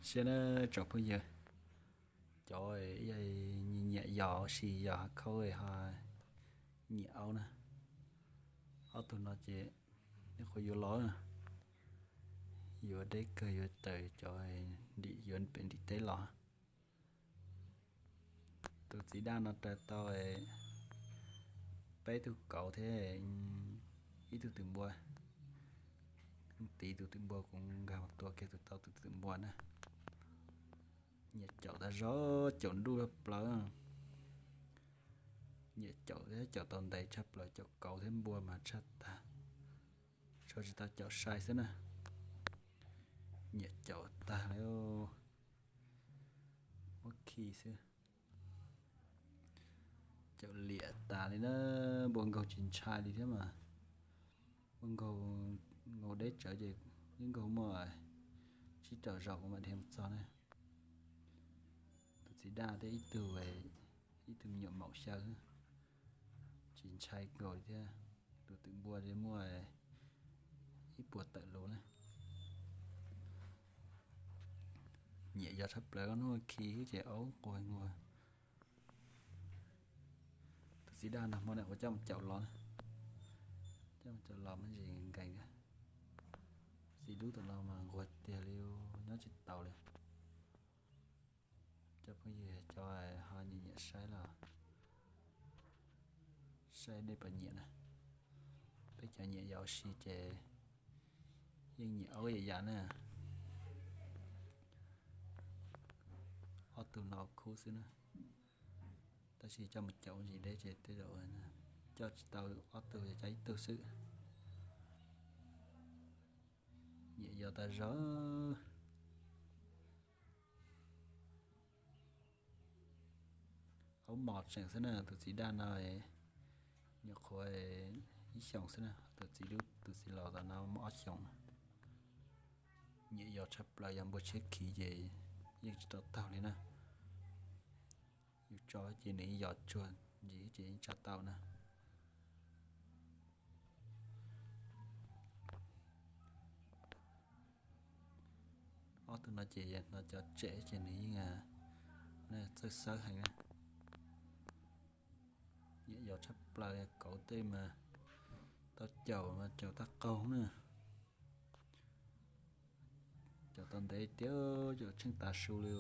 Siab na tsoom phooj ywg, cov nyiam yos sis yos hav khaub ho nyiam aub na, ob tug no ces nej qhuav yuav los, yuav deb kawg yuav tawm cov ntim yuav pem ntim teb los. Tus txiv daj no raws tau peb tug kauv thiab ib tug twm npua. Tiv tus twm npua kuv nkag mus tua kiag tus tau tus twm npua na. Nyiam caum tas zog, caum nruj tshaj plaws. Nyiam caum thiab caum tau ntev tshaj plaws, caum kauv thiab npua mas tshaj tag. Tsuas tsis tau caum sai xwb na. Nyiam caum tag li, muab khi xwb. Caum liam tas li na, npua nkaug tsis ntshai li thiab mas. Npua nkaug, nkaug deb tsawv ces yeej nkaug muaj tsib rau zaus kuv mam dhia mus txog na. Tus txiv daj thiab ib tug, ib tug me nyuam maum xyaw, tsis ntshai nkaus li thiab. Tus twm npua li muaj ib puas tawm lus na. Nyiam yos tshaj plaws, hnub khi xwb ces aub quag nkuag. Tus txiv daj no hmo no kuv coj mus caum los, coj mus caum los me ntsis nkees. Txiv dub tom no mas nquag tiag li, nyob tsis taus li. Cov phooj ywg cov ho nyiam nyiam saib los saib nej puas nyiam na. Peb cov nyiam yos sis ces yeej nyiam aub yam yam na. Ob tug no khub xwb na, tab sis coj mus caum ntsis deb ces tej zaum coj tsis tau ob tug, coj ib tug xwb. Nyiam yos tas zog. Aub mos tseem xwb na, tus txiv daj no nyuam qhuav ib xyoos xwb na, tus txiv dub tus txiv laus tom no muaj ob xyoos. Nyiam yos tshaj plaws, yog npua tshiab khiv ces yeej tsis tau taug li na. Yus tso ces nws yos tsuag ntsis ces yeej tsa tau na. Ob tug no ces yog hnov cov tsem ces nws yeej txawj xawb heev na. Nyiam yos tshaj plaws, kauv tej mas tau caum mas caum tag qaug na. Caum tau ntev tiag, caum tsheej tav su li.